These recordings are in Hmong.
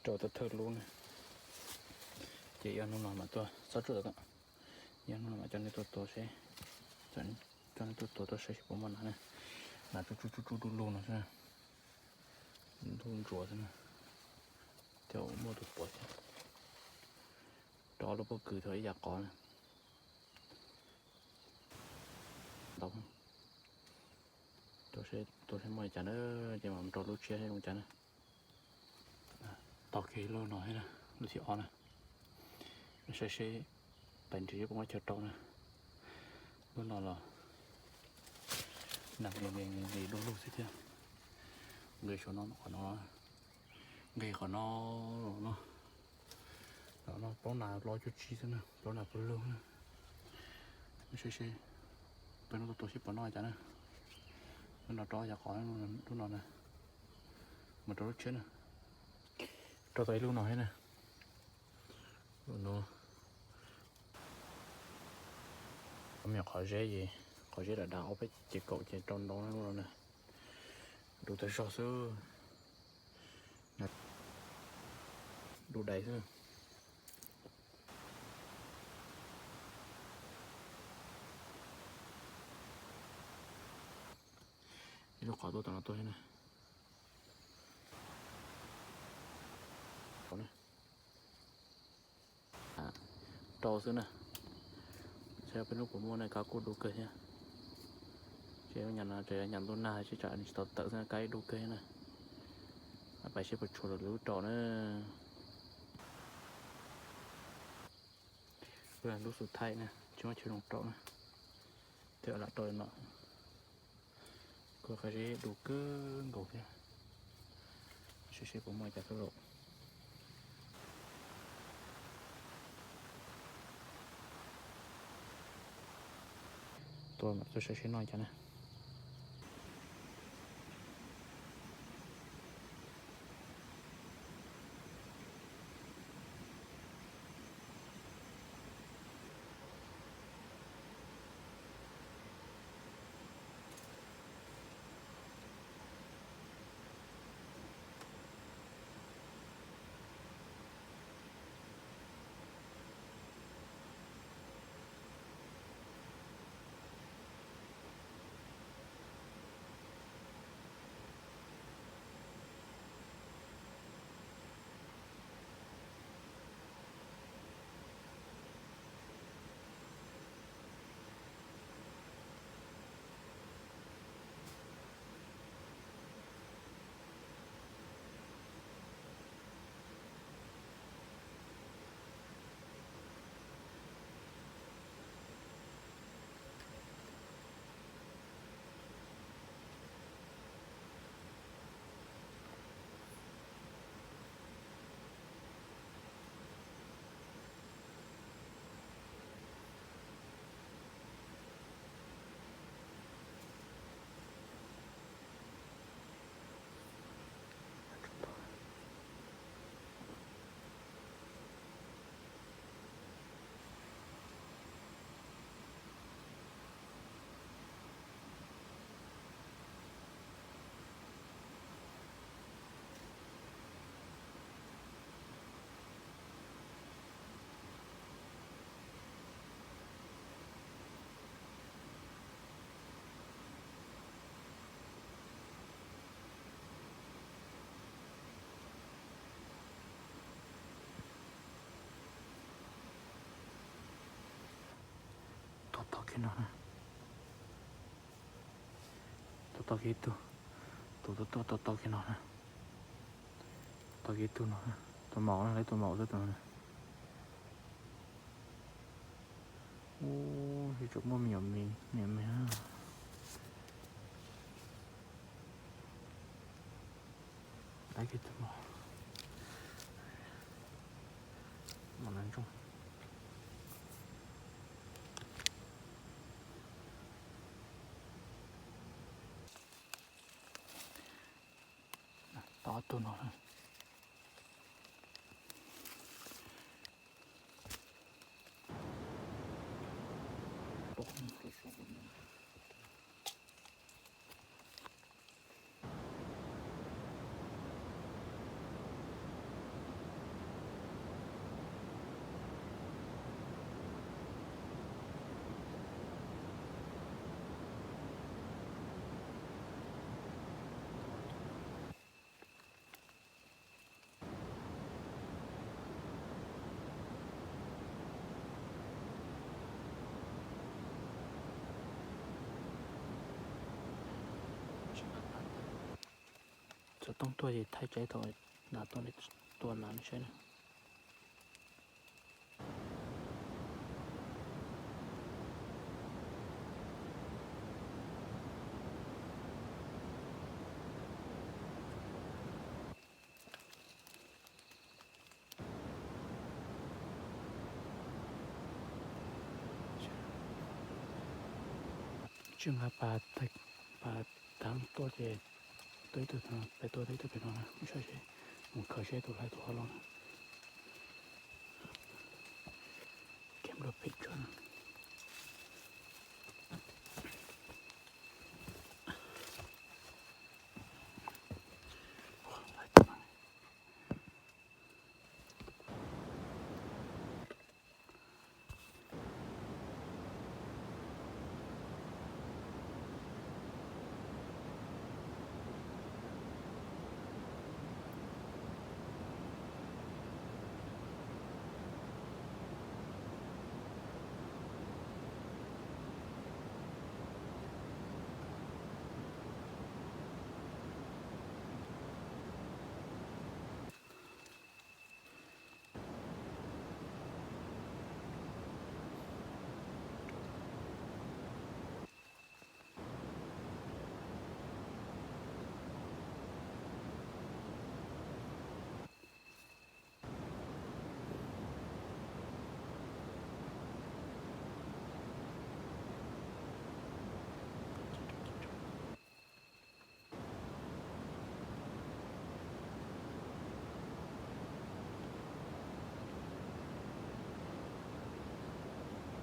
Rau thawj lub na. Ces yog hnub no mam tuaj, txhob tsuj tawm, yog hnub no mam coj nej tuaj tua seb, coj nej tuaj tua tuaj saib seb puas muaj nas na. Nas tsuj tsuj tsuj tsuj du lug no xwb na. Ntuj ntsuav xwb na. Thiab muaj tus puav thiab. Rau ob lub pob kws thaum ib yam qhov na. Tua seb muaj li cas na, ces mam rau lub tshiab seb zoo cas na. Tau kiag lub no thiab na, lub thib ob na. Saib seb pais nrhiav puas muaj chaw rau na. Lub no los nag nqis nqis du lug xwb thiab. Nqis saum no, qhov no, nqis qhov no, no, no plaub nas plaub cuaj tsib xwb na, plaub nas plaub lug na. Saib seb peb no tua tua seb puas noj cas na. Lub no rau ob yam qhov, lub no na, mus rau lub tshiab na. Rau tau ib lub no thiab na. Lub no, me nyuam qhov zeb, qhov zeb dav dav ob peb ces kaum ces rau ntau na lub no na. Du tag zog xwb. Du dais xwb. Ib lub qhov tuaj tom no tuaj thiab na. Rau xwb na. Saib peb lub puas muaj na, kab kuj du kawg thiab. Ces lub nyam no tseem yog nyam ntuj nag, sib tsam nws tsis tau tawm xwb na, kab ib du kawg thiab na. Pais seb puas tshuav lwm lub rau na. Lub xu thaij na, tsis muaj chaw zoo rau na. Thiab lam rau no. Kuj qab zeb du kawg nkaus thiab. Seb seb puas muaj cas xwb lauj. Tua mam tuaj saib seb noj cas na. Tua tau kiag no na. Tua tau kiag ib tug. Tus tuaj tuaj tua tau kiag no na. Tua tau kiag ib tug no. Tus maum na, lawv tus maum xwb tus no na. Ub, tsis tshua muaj me nyuam me, me nyuam me. Lawv kiag tus maum. Maum nas ntsooj. Tau ob tug no na. Cov tooj tuaj ces thaij tsaib thaum nas tuaj, tua nas saib na. Tsis nqa pas, pas tag tuaj ces tua ib tug, peb tua ib tug pem no, saib seb, mus khaws seb tus hlais tus hov los. Kev nplua phem tsuag.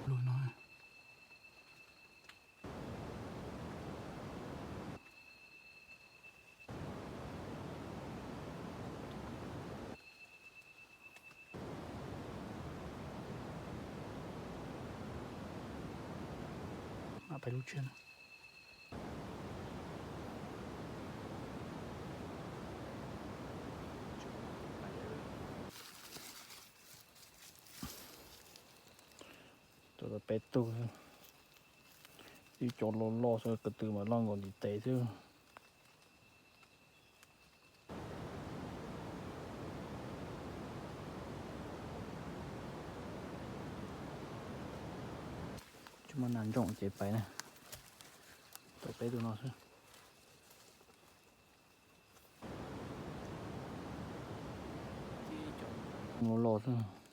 Lub no. Mam peb lub tsiab na. Tua tau peb tug, ib co loj loj xwb, ko tw mas loj nkaus ntiv tes xwb. Tsis muaj nas ntsoom ces pais na. Tau peb tug no xwb. Loj loj xwb.